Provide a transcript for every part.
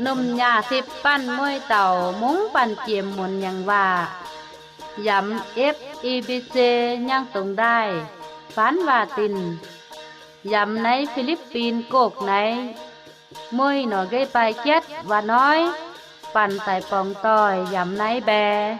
Nomh nyaah sipv banh mueiz dauh mungv banh jiex munc nyangc waac, yamx F E B C nyangv dongh ndaaih faanv waac dinc, yamx naaiv Fi^lipv^bin Gokv naaiv, mueiz norqc nqei baaix jatv waac noiv, banh daic borngz doic yamx naaiv mbae.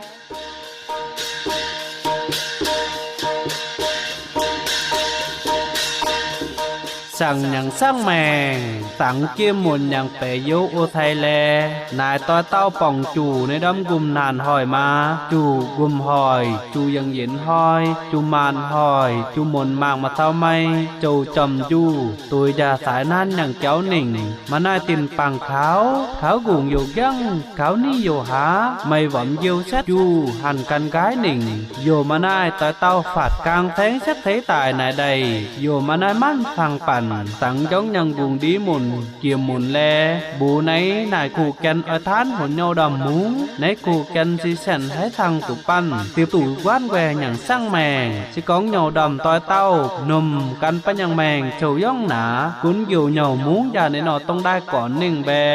Saangc nyanc saangv maengc, dangx jiem munc nyanc baeqc youz o sai laeh. Naaic doix dauh borngc juqc nyei ndorm nqumh naanc hoic maa, juqc nqumh hoic, juqc yienx-yienx hnoi, juqc maanc hoic, juqc munc mangc maaih taux mei, jouc jorm njuh, duix njaah saaix nanv nyanc jauv ningc. Maaih naaiv dinc bangc taux, taux nqungc youc nqangv, taux niv youc haav, meih womx njiu setv njuh, hanc gan nqaaiv ningc. Youc maaih naaiv doix dauh faatv gaang saengv setv seix daic naaic ndaih, youc maaih naaiv manv fangx banc, dangx njorngv nyanc nqungc ndiev munc jiex munc laeh, mbuox naaiv naaic kuh jien oix taanv hmuonx nyouh ndorm mungv, naaiv kuh jien se sienx haaix cang zuqc banh, diuh duqv guanv nquaeh nyanc saangv maengc. Se gorngv nyouh ndorm doix dauh nomh gan banh nyangh maengc cou yorngv naaic, gunv youc nyouh mungv njaah ninh nor dongh ndaaih gornc ningh mbae.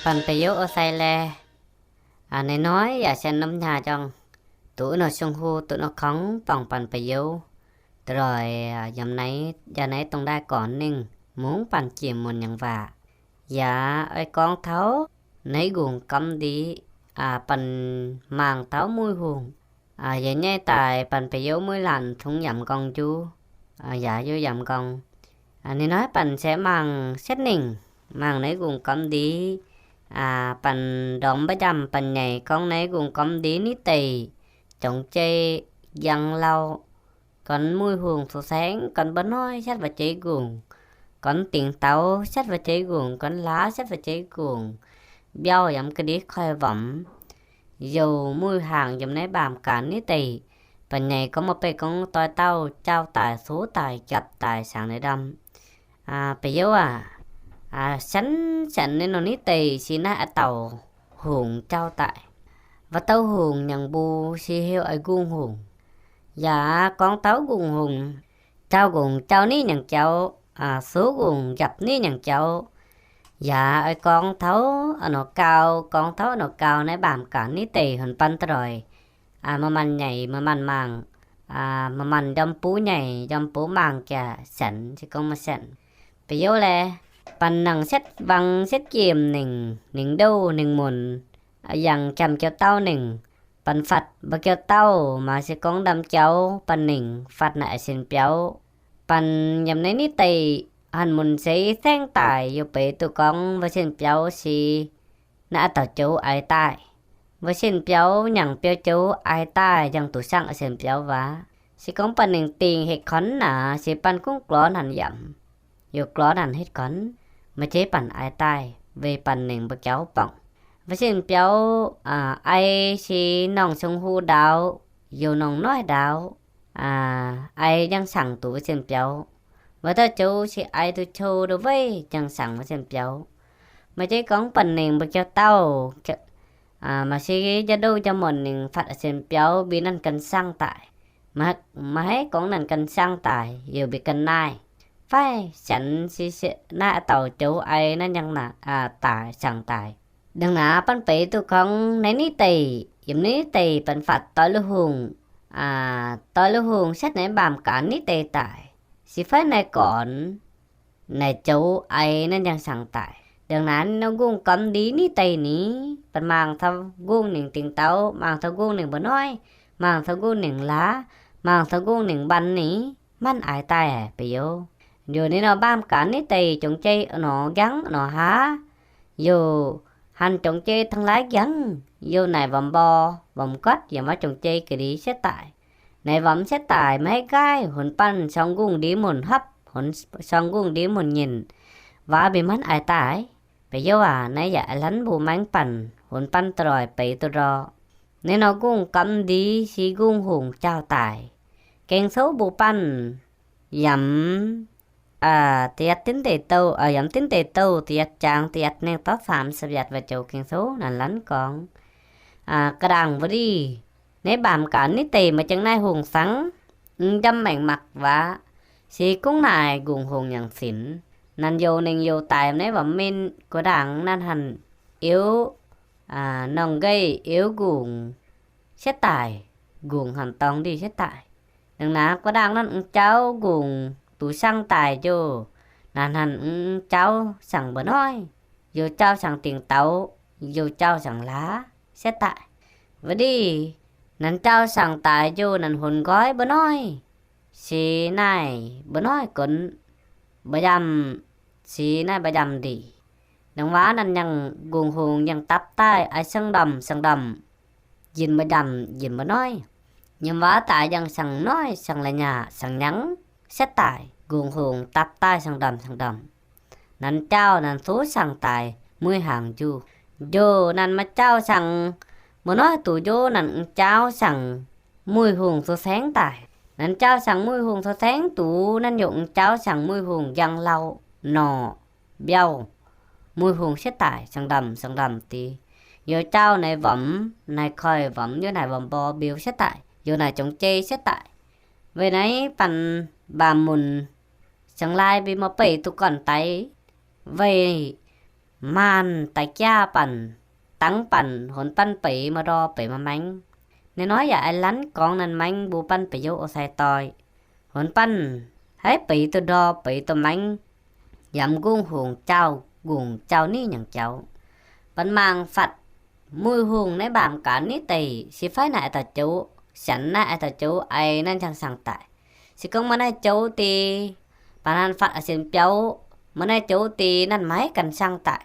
Banh ba'youz o sai laeh. Aa, naaiv hnoi yaac sienx norm nyaah jangx, duqv wuov norm sung hu, duqv norm korngx borngc banh ba'youz. Da'loc yaac naaiv, yaac naaiv dongh ndaaih gornc ningh mungv banh jiex munc nyangc waac. Yaac oix gorngv taux naaiv nqungc gamv ndiv, aa, banh mangc taux muih hungh. Aa, yaac nyaiv daaih banh ba'youz mueiz laanh tungx yaac m'nqorngv njuv, aa, yaac yaac m'nqorngv. Aa, ninh hnoi banh se mangc setv ningh, mangc naaiv nqungc gamv ndiv, aa, banh ndorm mba'jamv banh nyeic gorngv naaiv nqungc gamv ndiv nitv deic, jongc jei, njang lauh, gornv muih hungh cou-saengv, gornv mba'hnoi setv fu'jueiv nqungc, gornv dingc daux setv fu'jueiv nqungc, gornv laav setv fu'jueiv nqungc, mbiauh yaac ga'ndiev koi womx. Youc muih hangc yiem naaiv mbaamh gaax nitv deic, banh nyeic gorngv maaih beih gorngv doix dauh jaauv daic, suv daic, japc daic, saangc naaiv ndorm. Aa, ba'youz aac, aa, sienx sienx naaiv nor nitv deic se naaiv a'dauh hungh jaauv daic. Wuov dauh hungh nyangc mbuo se heuc oix nqungh hungh. Yaac gorngv taux nqungh hungh, jaauv nqungh jaauv nitv nyanc jauv, aa, suv nqungh njapc nitv nyanc jauv. Yaac oix gorngv taux a'norqc gau, gorngv taux a'norqc gau naaiv mbaamh gaax nitv deic hunc baan da'loc. Aa, maaih maanh nyeic, maaih maanh mangc, aa, maaih maanh njorm buv nyeic, njorm buv mangc jaax sienx, se gorngv maaih sienx. Ba'youz laeh, banh nangc setv wang setv jiem ningc, ningc ndouh ningc munc, yangh jangx jiou dauh ningc, banh fatv mba'jiou dauh, maaih se gorngv ndamv jauv banh ningc fatv naaic a'sienx biauv. Banh yiem naaiv nitv deic hanc munc seix saengv daic, youc beic duqv gorngv wuov sienx biauv se naaiv a'dauh joux aix daaih. Wuov sienx biauv nyanc biauv joux aix daaih, yangh duqv siang a'sienx biauv waac. Se gorngv banh ningc dingc hetv kuonx naaic, se banh gunv glorx nanc yaac youc glorx nanc hetv kuonx, maaih jeiv banh aix daaih weic banh ningc mba'jauv borngc. Wuov sienx biauv, aa, aix se norngh song hu ndaaux, youc norngh noiv ndaaux, aa, aix njang saangc duqv wuov sienx biauv. Wuov dauh joux se aix duqv cou ndau weiv njang saangc wuov sienx biauv. Maaih jeiv gorngv banh ningc mba'jauv dauh, aa, maaih se njang ndouh njang munc ningc fatv a'sienx biauv mbi nanc gan siang daic. Maaih, maaih haiv gorngv nanc gan siang daic, youc mbi gan naaiv. Fai sienx se naaiv a'dauh joux aix naaiv njang naaic, aa, daic, siang daic. Dangh naaiv banh beic duqv gorngv naaiv nitv deic, yiem naaiv nitv deic banh fatv doix lui hungh, aa, doix lui hungh setv naaiv mbaamh gaax nitv deic daic. Se fai naaiv gornx naaic joux aix naaiv njang siang daic. Dangh naaiv nor nqungh gormx ndiev nitv deic ni, banh mangc taux nqungh ningc dingc daux, mangc taux nqungh ningc mba'hnoi, mangc taux nqungh ningc laav, mangc taux nqungh ningc mbaan ni, manv aix daaih ba'youz. Youc ninh nor mbaamh gaax nitv deic jongc jei nor njangv nor haav, youc hanc jongc jei tangh laav njangv, youc naaic womx mbor, womx gotv, yaac maiv jongc jei ga'ndiev setv daic. Naaiv womx setv daic maiv haih nqaaiv, hunx banh sorng nqungh ndiev munc hopv, hunx sorng nqungh ndiev munc nyinc, waac mingh manv aix daaih. Ba'youz aac, naaiv yaac a'hneiv mbuo maiv banh, hunx banh da'loc beiz duqv ndorqc. Naaiv nor nqungh gormx ndiev se nqungh hungh jaauv daic. Gengh souv mbuo banh yaac da'yietv Tin Deic Douh, yiem Tin Deic Douh da'yietv zaang da'yietv nengh taux faam ziepc yietc waac joux Ging-Sou naaic lanv gorngv, ga'ndaangc wuov ndih, naaiv mbaamh gaax nitv deix maaih jangx naaiv hungh saangv, m'jamv maengc maqv waac, se gorngv naaic nqungh hungh nyangc sinx, naaic youh nengh youh daic naaiv waac-min gu'ndaangc naaiv hanc iuv norngh nqeih iuv nqungh sietv daic, nqungh hanc dorngx ndih sietv daic. Nangc naaiv gu'ndaangc naaiv m'jauv nqungh duqv siang daic njoh, naaic hanc m'jauv siang mba'noiv, youh jauv siang dingc dauz, youh jauv siang laav sietv daic. Wuov ndih, naaic jauv siang daic njoh naaic hunx nqoiv mba'noiv, se naaiv mba'noiv gunv, mba'yamh, se naaiv mba'yamh ndih. Nangc waac naaic nyangc nqungh hungh nyangc dapv daaih ai siang ndorm siang ndorm, njinc mba'yamh njinc mba'noiv. Nyei waac daaih yangh siang noiv siang la'nyaac siang nyangv sietv daic, nqungh hungh dapv daaih siang ndorm siang ndorm. Naaic jauv naaic suv siang daic muic hnaangx njuh. Njoh naaic maaih jauv siang mba'noiv duqv njoh naaic m'jauv siang muic hungh sou saengv daic. Naaic jauv siang muic hungh sou saengv duqv naaiv youh m'jauv siang muic hungh njang lauh norqc mbiauh, muic hungh sietv daic siang ndorm siang ndorm deix. Youh jauv naaic womx naaic koiv womx, youh naaic womx mborx mbiu sietv daic, youh naaic jongc jei sietv daic. Weic naaiv banh mbaamh munc siang-laai mbuo maaih beic duqv gorn-daic, weic maanh daaih jaa banh, dangv banh, hunx banh beiz maaih ndor beiz maaih maengx. Ninh hnoi yaac ai lanv gorngv naaiv maengx mbuo banh ba'youz o sai doix, hunx banh haiz beiz duqv ndor beiz duqv maengx, yaac m'nqungh hungh jauv nqungh jauv nitv nyangc jauv. Banh mangc fatv muic hungh naaiv mbaamh gaax nitv deix, se fai naaiv aengx dauh joux, sianx naaiv aengx dauh joux ai naaiv njang siang daic. Se gorngv maaih naaiv joux deix, banh naaiv fatv sienx biaux, maaih naaiv joux deix naaiv maiv ganh siang daic.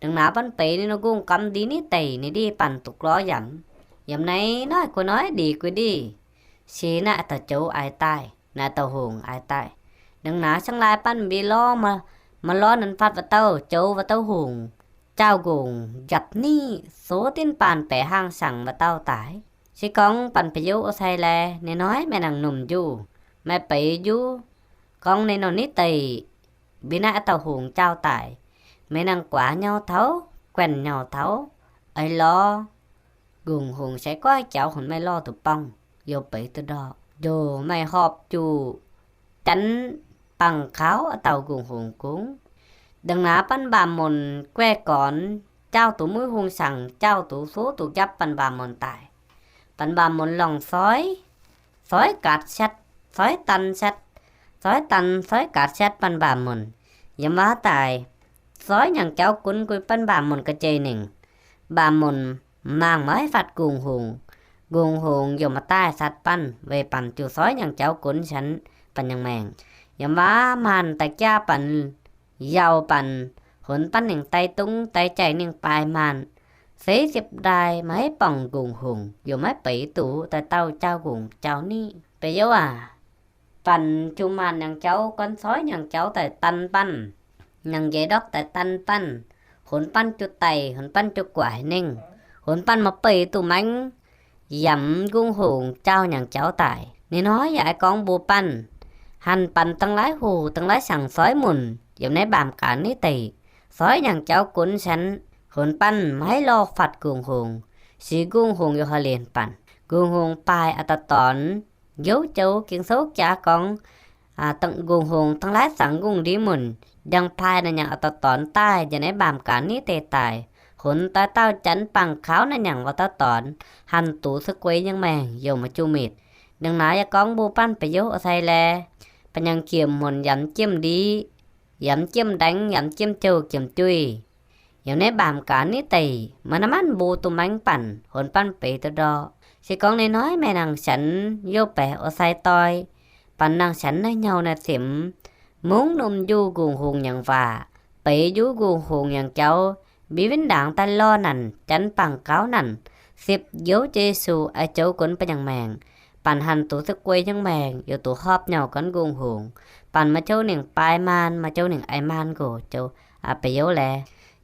Nangc naaiv banh beiz ninh nqungh gamh ndiev nitv deix, ninh ndiev banh duqv lorz yaac yiem naaiv noiv gu'nguaaic ndiev gu'nguaaic ndiev, se naaiv aengx dauh joux ai daaih, naaiv dauh hungh ai daaih. Nangc naaiv siang-laai banh mbuo lorz, maaih lorz naaiv fatv wuov dauh joux, wuov dauh hungh, jauv nqungh njapc nitv, soux dinv baan baeqc hnangv siang wuov dauh daaih. Se gorngv banh ba'youz o sai laeh, ninh hnoi maaih nangc numh njuh, maaih beiz njuh, gorngv ninh nor nitv deix, mbuo naaiv aengx dauh hungh jauv daic, maaih nangc guaax nyauv taux, guanh nyauv taux, oix lorz nqungh hungh sai goiv jauv hunx maaih lorh duqv borngv, youh beiz duqv ndor, njoh maaih horpc juqc, janx bangc kaux aengx dauh nqungh hungh kungx. Da'naaiv banh mbaamh munc guaih gornx, jauv duqv muic hungh siang, jauv duqv suv duqv njapc banh mbaamh munc daic. Banh mbaamh munc longc soiv, soiv gaatv siatv, soiv dan siatv, soiv dan soiv gaatv siatv banh mbaamh munc. Yiem wuov daaih, soiv nyangc jauv gunv guih banh mbaamh munc ga'jeiv ningc. Mbaamh munc mangc maiv fatv nqungh hungh, nqungh hungh youh maiv daaih satv banh, weic banh jiu soiv nyangc jauv gunv sianx banh nyangc maengc. Yiem wuov maanh daaih jaa banh, yauh banh, hunx banh ningc daaih dungz daaih jaic ningc baaix maanh, seix ziepc ndaaih maiv borngc nqungh hungh, youh maiv beiz duqv daaih dauh jauv nqungh jauv nitv. Ba'youz aac, banh jiu maanh nyangc jauv, gorn soiv nyangc jauv daaih dan banh, nyangc njiec ndortv daaih dan banh, hunx banh jiu daic, hunx banh jiu guaix ningc, hunx banh maiv beiz duqv maengx, yaac m'nqungh hungh jauv nyangc jauv daic. Ninh hnoi yaac gorngv mbuo banh, hanc banh dangh laaix hoc dangh laaix siang soiv munc yiem naaiv mbaamh gaanv nitv deic, soiv nyangc jauv gunv sianx, hunx banh maiv lorh fatv nqungh hungh, se nqungh hungh youh haiz lienx banh. Nqungh hungh baaih a'dauh dorngx, youv joux Ging-Sou jaax gorngv, nqungh hungh dangh laaix siang nqungh ndiev munc, njang-paaix naaiv nyangc a'dauh dorngx daaih yiem naaiv mbaamh gaanv nitv deic daic, hunx daaih dauh janx bangc kaux naaiv nyangc wuov dauh dorngx, hanc duqv se guei nyei maengc youh maiv juqv mitc. Dangh naaiv yaac gorngv mbuo banh ba'youz o sai laeh, banh nyangc jiem munc yaac mv jiem ndiev, yaac mv jiem ndaengx, yaac mv jiem jouh jiem juih. Yiem naaiv mbaamh gaanv nitv deic, maaih naaiv manv mbuo duqv maengx banh, hunx banh beiz duqv ndorqc. Se gorngv ninh hnoi maaih nangc sianx youh baeqc o sai doix, banh nangc sianx naaiv hnyouv naaiv simx, mungv numh njuh nqungh hungh nyangc waac, beiz njuh nqungh hungh nyangc jauv, mbiv win ndaangc daaih lorh naanc, janx bangc kaux naanc, sipv youz Yesu, ai joux gunv banh nyangc maengc. Banh hanc duqv se guei nyei maengc, youh duqv horpc nyouh gorn nqungh hungh. Banh maaih joux ningc baaix maan, maaih joux ningc ai maan nqox, joux ba'youz laeh.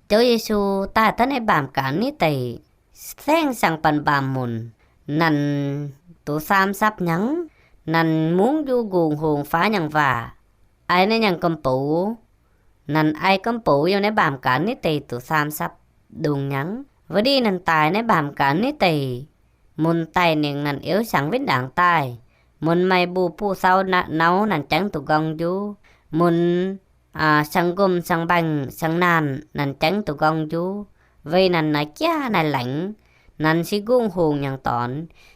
Joux Yesu daaih taux naaiv mbaamh gaanv nitv deic, saengv siang banh mbaamh munc, naanc duqv saam sapv hnyangx, naanc mungv njuh nqungh hungh faaux nyangc waac, ai naaiv nyangh gomh boux. Nanc ai gomh boux yiem naaiv mbaamh gaax nitv deic duqv saam sapv ndongc nyangv. Wuov ndih nanc daaih naaiv mbaamh gaax nitv deic, mun daaih ningc nanc euv siangx win ndaangc daaih. Mun maaih mbuo buv sau nauv nanc jangv duqv nqorng njuv. Mun siang-nqomh siang-mbaengx siang-naanh nanc jangv duqv nqorng njuv. Weic nanc naaiv jaax naaiv laengz, nanc se nqungh hungx nyangc dorn.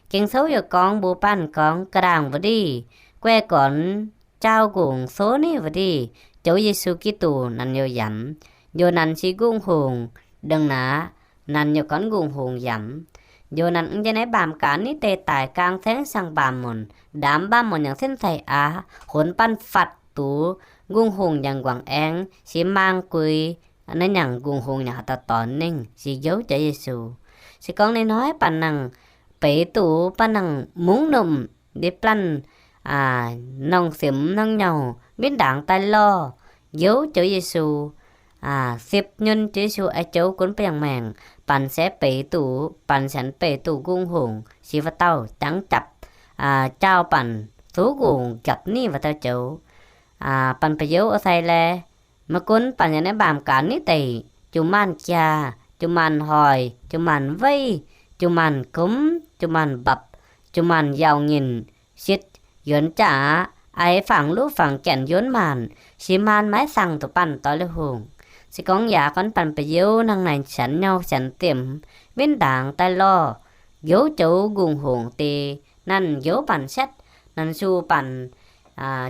Ging-Sou yaac gorngv mbuo banh gorngv ga'ndaangc wuov ndih, guai gornx jaau nqungx sou nitv wuov ndih, Ziouv Yesu Giduc nanc youc yamc. Youc nanc se nqungh hungx, ndongc naaiv nanc youc gorngv nqungh hungx yamc. Youc nanc yiem naaiv mbaamh gaax nitv deic daaih gaang saengv siang-mbaamh munc, ndaamv mbaamh munc yangh sin cai aqv, honx banh fatv duqv nqungh hungx yangh nquangc aengv, se maang gui naaiv nyangc nqungh hungx nyangc haaix dauh dorn ningh, se njoux Ziouv Yesu. Se gorngv ninh hnoi banh nangh beiz duqv banh nangh mungv nomh ndie blanv norngh siemx norngh nyauh win ndaangc daaih lorh, njoux Ziouv Yesu, sipv nyunv Ziouv Yesu, Aa Ziouv, gunv ba'yangh maengc, banh se beiz duqv, banh sienx beiz duqv nqungh hungx, se wuov dauh jangv japc, jaau banh zuqc nqungh hungx japc nitv wuov dauh Ziouv. Banh ba'youz sai laeh, maiv gunv banh yiem naaiv mbaamh gaax nitv deic, juv maanh jaa, juv maanh hoic, juv maanh weiv, juv maanh gomv, juv maanh mbapc, juv maanh yaauc nyinc, sitv yuonx jaax, aiv fangx luv fangx janx yuonx maanh, se maanh maiv sangx duqv banh doix lui hungh. Se gorngv yaac gorngv banh ba'youz hnangv naaic sienx nyauv sienx ziemx, win ndaangc daaih lorh, njoux Ziouv nqungh hungx deix, nanc njoux banh setv, nanc sux banh,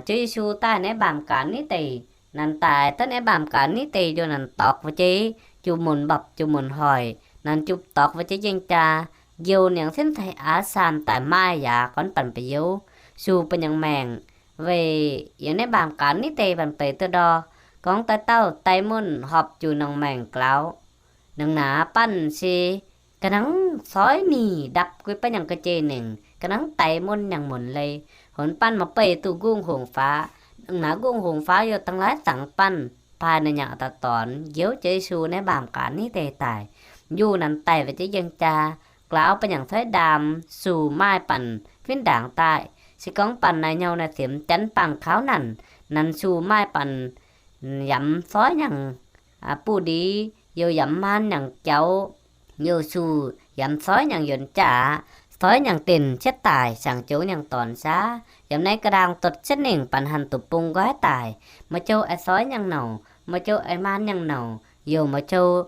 Ziouv Yesu daaih naaiv mbaamh gaax nitv deic, nanc daaih duqv naaiv mbaamh gaax nitv deic, youc nanc dorqc wuov jeiv juv munc mbapc juv munc hoic, nanc juv dorqc wuov jeiv njeng jaa, njoux ninh yangh sin cai aqv, saam daic maaih yaac gorngv banh ba'youz, sux ba'yangh maengc, weic yiem naaiv mbaamh gaax nitv deic banh beiz duqv ndor, gorngv daaih dauh daix munc horpc juc nongc maengc glaaux. Nangc naaiv banh se ga'nangv soiv ninh ndapv gui ba'yangh ga'jeiv ningc, ga'nangv daix munc nyangh munc leiz, honx banh maaih beiz duqv nqungh hungx faav. Nangc naaiv nqungh hungx faav youc dangh laaix zaangc banh, paaix ninh nyangc a'dauh dorn, njoux Ziouv Yesu naaiv mbaamh gaax nitv deic daic. Youc nanc daic wuov jeiv njeng jaa, glaaux ba'yangh soiv ndaam, sux maaih banh win ndaangc daaih. Se gorngv banh naaiv hnyouv naaiv siemx janv bangh kauv nanc, nanc sux maaih banh yamv soiv nyangc buv ndiev, youc yamv maan nyangc jaux, youc sux yamv soiv nyangc yuonx jaax, soiv nyangc dinc cietv daic, siangx joux nyangc dornc saav. Yaac naaiv ga'ndaangc duqv cietv ningc banh hanc duqv bung nqoi daic. Maaih jouh aengx soiv nyangc nouc, maaih jouh aengx maan nyangc nouc, youc maaih jouh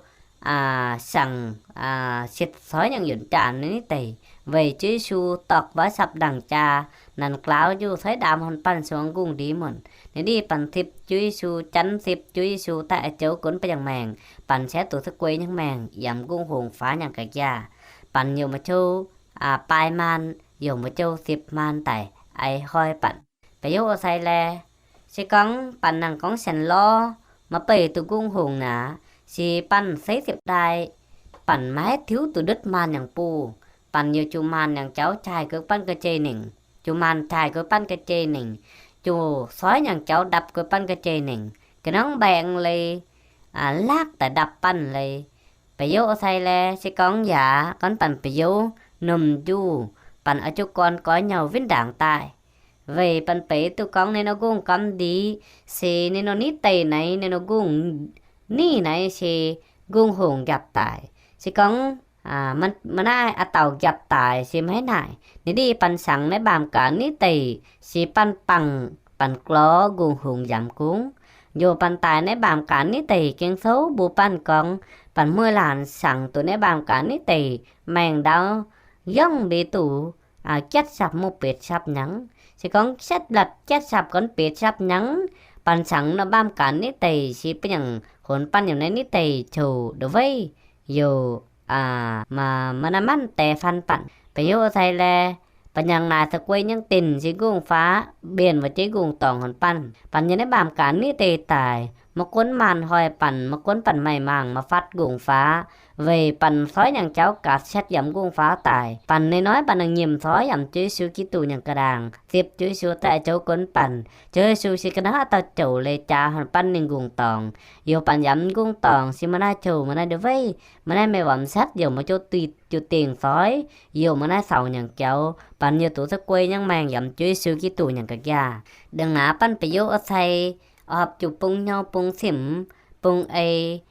siangx sitv soiv nyangc yuonx jaax nitv deic. Weic Ziouv Yesu dorh wuov sapv-ndaangc jaa, nanc glaaux njuh soiv ndaam horpc banh suangx nqungh ndiev munc. Ninh ndiev banh sipv Ziouv Yesu, janv sipv Ziouv Yesu daaih, Aa Ziouv, gunv ba'yangh maengc, banh se duqv se guei nyei maengc, yaac nqungh hungx faav nyangc ga'njaa. Banh youc maaih jouh baaix maan, youc maaih jouh sipv maan daic, eix hnoi banh. Ba'youz sai laeh, se gorngv banh nangc gorngv sienx lorh, maaih beiz duqv nqungh hungx naaic, se banh seix ziepc daaih, banh maiv tiuv duqv ndutv maan nyangc buh. Banh youc juv maan nyangc jaux jaaix gui banh ga'jeiv ningc, juv maan jaaix gui banh ga'jeiv ningc, juv soiv nyangc jaux ndapv gui banh ga'jeiv ningc, ga'nangv mbaengx leiz, laakv daaih ndapv banh leiz. Ba'youz sai laeh, se gorngv yaac gorngv banh ba'youz nomh njuh, banh oix jiu gorn goiv nyouh win ndaangc daaih. Weic banh beiz duqv gorngv ninh nor nqungh gamh ndiev, se ninh nor nitv deic naaiv, ninh nor nqungh nitv naaiv se nqungh hungx njapc daic. Se gorngv maaih naaiv a'dauh njapc daic se maiv naaic, ninh ndiev banh siangx naaiv mbaamh gaax nitv deic, se banh bangc banh glorv nqungh hungx yamc gungv. Youc banh daaih naaiv mbaamh gaax nitv deic, Ging-Sou mbuo banh gorngv, banh mueiz laanh siangx duqv naaiv mbaamh gaax nitv deic, maengh ndaauv yongv liuz duqv jatv sapv mv betv sapv nyangv. Se gorngv setv latv jatv sapv gorngv betv sapv nyangv, banh siangx naaiv mbaamh gaax nitv deic, se ba'yangh honx banh yaac naaiv nitv deic coux ndau weiv, youc maaih naaiv manv deix faan banh. Ba'youz sai laeh, ba'nyangh naaic se guei nyei dinc se nqungh faav, mbienc wuov jeiv nqungh dorngx honx banh. Banh yiem naaiv mbaamh gaax nitv deic daic, maiv gunv maanh hoic banh, maiv gunv banh maaih mangc maaih fatv nqungh faav, weic banh soiv nyangc jauv gaax setv yaac mv nqungh faaux daic. Banh ninh hnoi banh nangc nyiemc soiv yaac Ziouv Yesu Giduc nyangc ga'ndaangc, zipv Ziouv Yesu daaih zoux gunv banh. Ziouv Yesu se ga'naaiv dauh jouc leiz jaax horngh banh ninh nqungh dorngc. Youc banh yaac mv nqungh dorngc, se maaih naaiv jouh maaih naaiv ndie weiv, maaih naaiv meih waac setv youc maaih jouv duih juv dingc soiv, youc maaih naaiv saux nyangc jauv, banh youc duqv cuotv guei nyangv maengh yaac Ziouv Yesu Giduc nyangc ga'nqaah. Da'nqaaz banh ba'youz a'cai, horpc juqc bung hnyouv bung cimv, bung ei,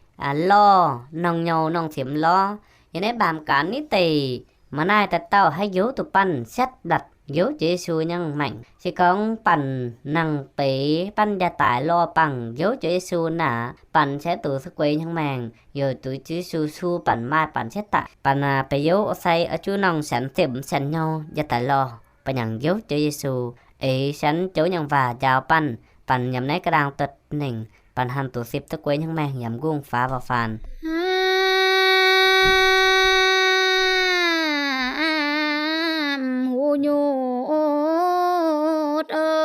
lorh, norm hnyouv norm cimv lorh. Yiem naaiv mbaamh gaax nitv deix, maaih naaiv dauh dauh haih youc duqv banh setv mbatc youc Ziouv Yesu nyangv maengc. Se gorngv banh nangh beiz banh njaaux daaih lorh bangc youc Ziouv Yesu naaic, banh setv duqv cuotv guei nyangv maengc, youc duqv Ziouv Yesu su banh maaih banh setv daaih. Banh ba'youz a'cai oix zuqc norm sienx cimv sienx hnyouv njaaux daaih lorh banh nyanc youc Ziouv Yesu, eix sienx Ziouv nyangc waac njaaux banh, banh yiem naaiv ga'ndaangc duqv nengc, banh haih duqv zipv duqv guei nyangv maengh yaac mv nqungh faaux faaux faanh. Hu'nyutc oix,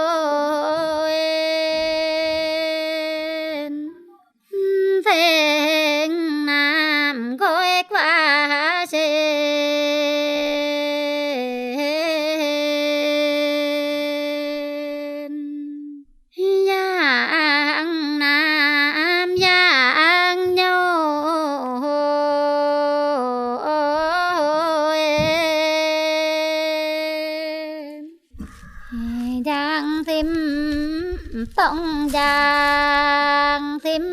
ceng naamh nqoi guaav sen, yangh naamh yangh nyouh en, njang zimv dorngx njang zimv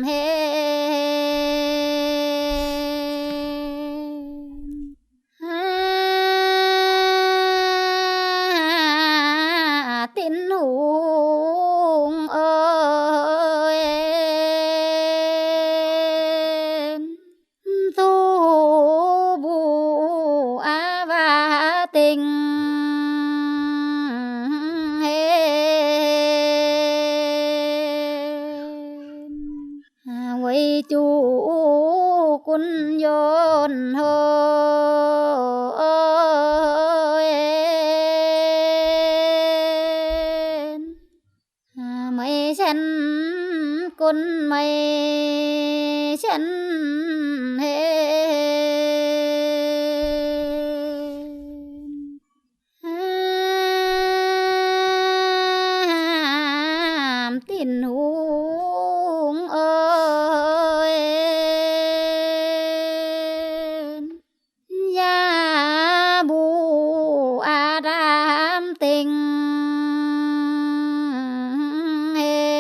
hlen. Tin-Hungh oix, zuqc mbuox aav waac dingc hlen, weic zuqc gunv yonc hlo en, meih sienx gunv meih sienx hlen. Tin-Hungh oix, yaac mbuox Aa^ndam dingc hlen,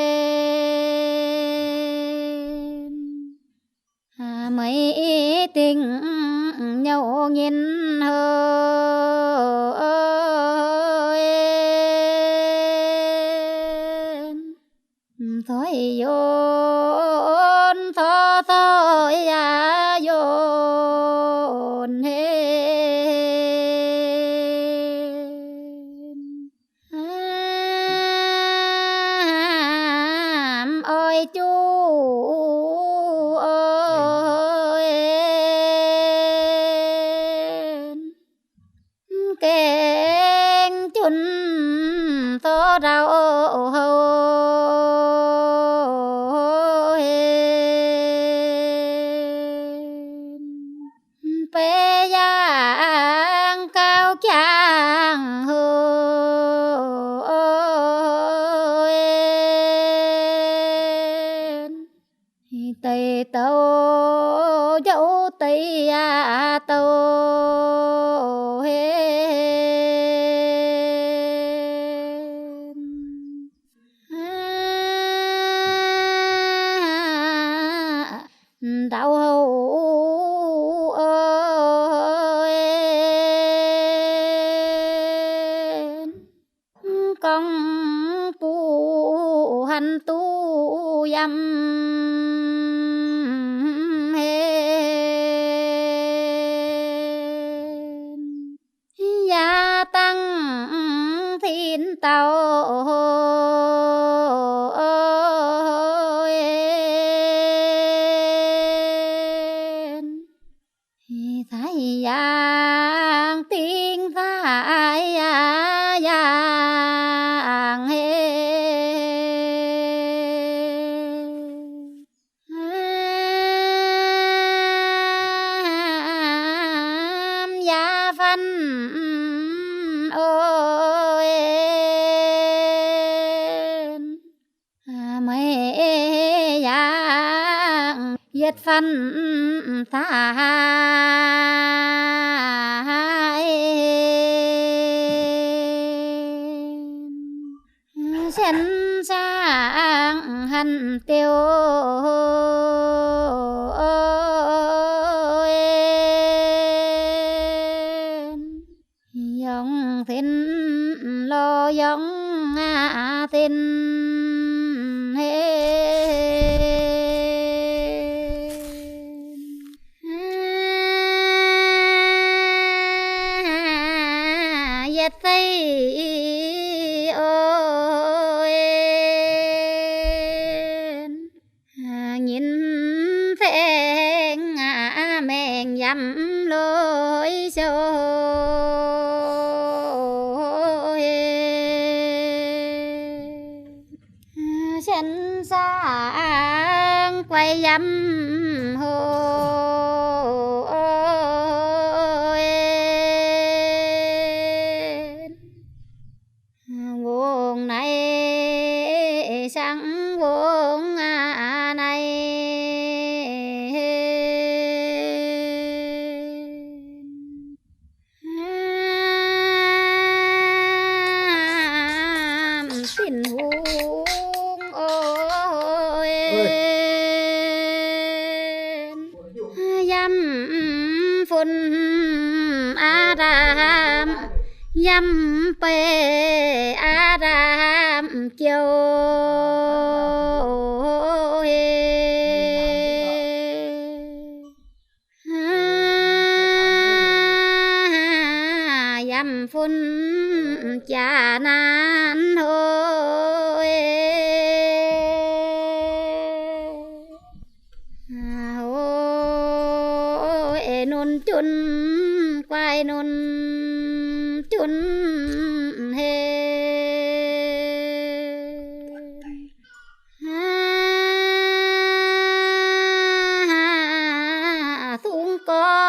meih dingc nyouh nyinh hlo en, zoih yonc, zoih zoih yaac yonc hlen, oix zuqc oix en, gengh junv zorqv ndau houh hlen, beiv yangh gauh jangx houh en, deic douc njouv deix yaac douc hlen, ndau houh en, gorngv buv hanc duqv yiem hlen, yaac dangh tin dauh en, zaic yaangh dingh zaic yaangh hlen. Meih yaac yietc fatv daaih, sienx zaangc hanc diuh, yongh sin lorz yongh sin heh. Yietc zeiv oix nyinh saeng maengx yamv loiv sou heh. Sienx zaangc guaix yamv hoc, wongx naaiv siang wongx naaiv. Tin-Hungh oix, yamv fun Aa^ndam, yamv beiv Aa^ndam jouh heh. Yamv fun jaax naanc hoc, hoc nunc junv guaix nunc junv heh. Sungx gorx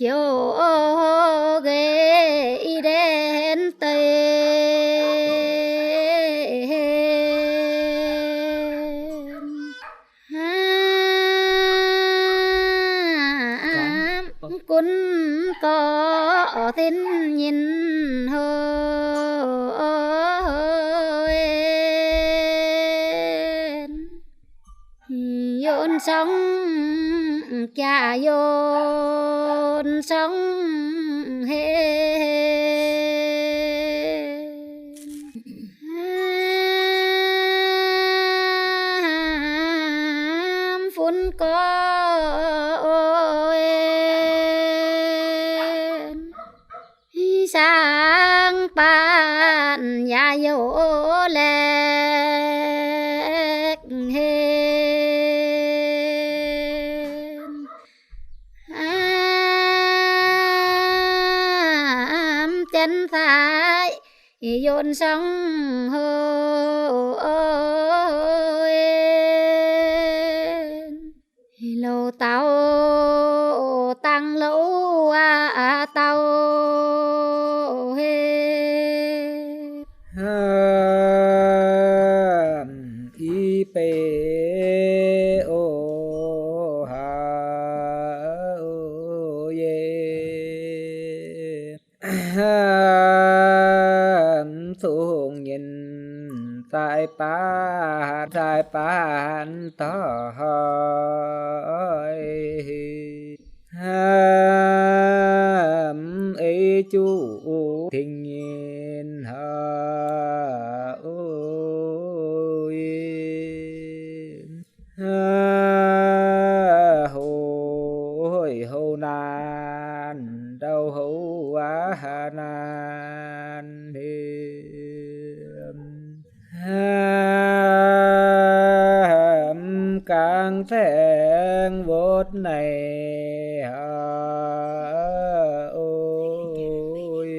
jouh nqe i ndenv deix, gunv gorx sin nyinh hoc, yonc sorng jaax yonc sorng heh. Funx gorx saang-baatc yaac youc laeqc heh. Janx-zaqc yonc sorng hoc, louc dauh dangh louc dauh heh. I beiv oc haaix yie, zungh nyinh zaaix baav, zaaix baav doix, ei juqv dingh nyinh haaix hoic houv naanc ndau houv aav naanc heh. Mv gaengh saeng wuotv naaic haaix oix,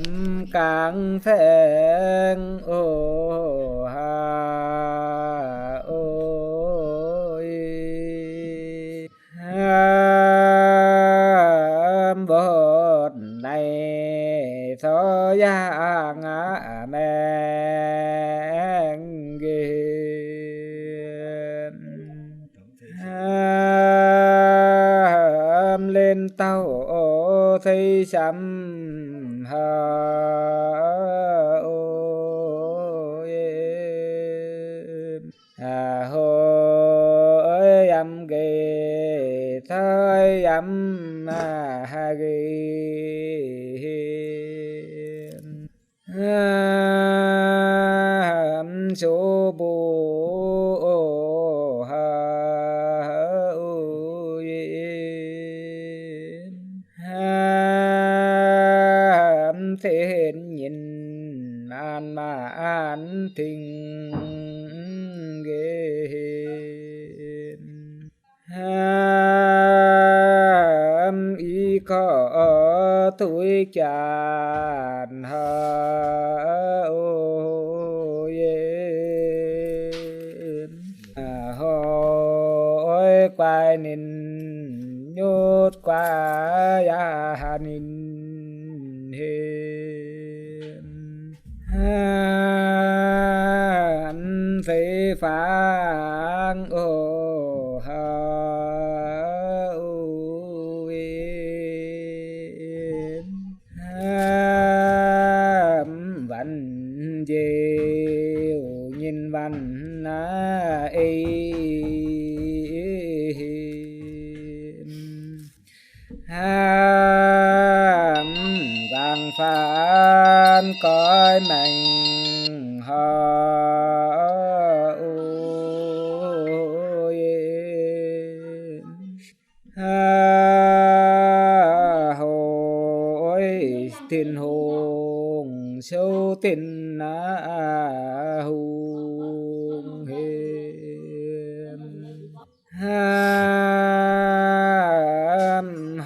mv gaengh saeng oc haaix yangh aqv maengx nqemh. Len dauh sei siamv haic. Hoic yamv nqemh, hoic yamv nqemh. Mv sou mbuo haic. Mv zeiz nyinc maanc maanc tingx nqemh. I gorx duqv janx haic. Hoic guai ninh, nyutc guai yaac ninh hemx. Mv zeiz fangx oc haic. Mv wanc njiec nyinh wanc naaiv ei. Mv nqaang faan goiv maengc haic. Hoic Tin-Hungh, siou Tin-Hungh hemx.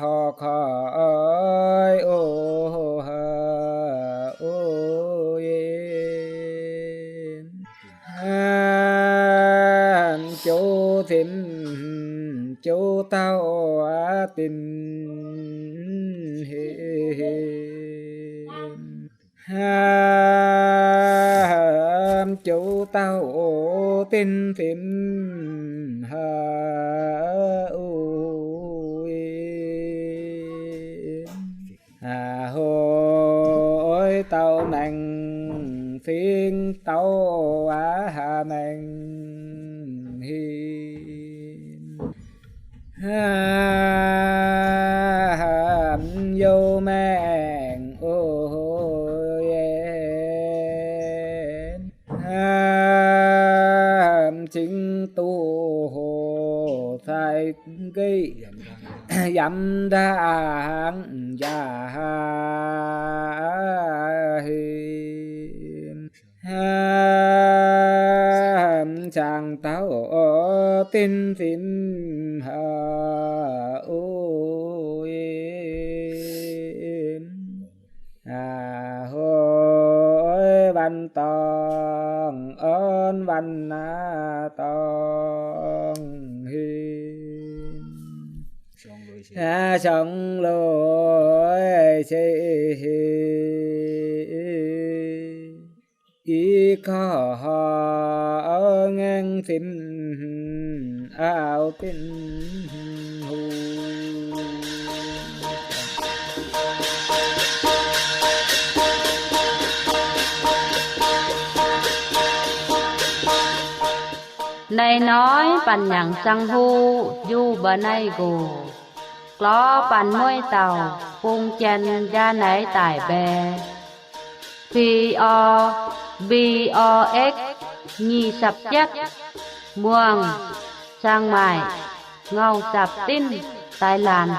Horc koiv oc haic. Jouv fim, jouv dauh dinc hemx. Jouv dauh dinc fim haic. Hoic dauh maengc fingx dauh aqv maengc hemx. Youh maengc oc yie, cingx duqv hoc sai nqeiv yamv ndaangc jaax hemx. Cangx dauh dinc fim haic oc. Hoic wanc dorngh orn wanc aqv dorngh hemx. Siangx loz se i gorx ngaengv fim auv Tin-Hungh. Naaiv hnoi Banh Nyanc Zaangh Huv yungh mba'naaiv nqox, gorx Banh Mueiv Dauh, Bung Janx, Njaa Naix Daic Mbae, P O, B O X, nyic sapc jietv, Muangh, Saang Maaic, Ngau Zapc Dinv, Daiv Laanh.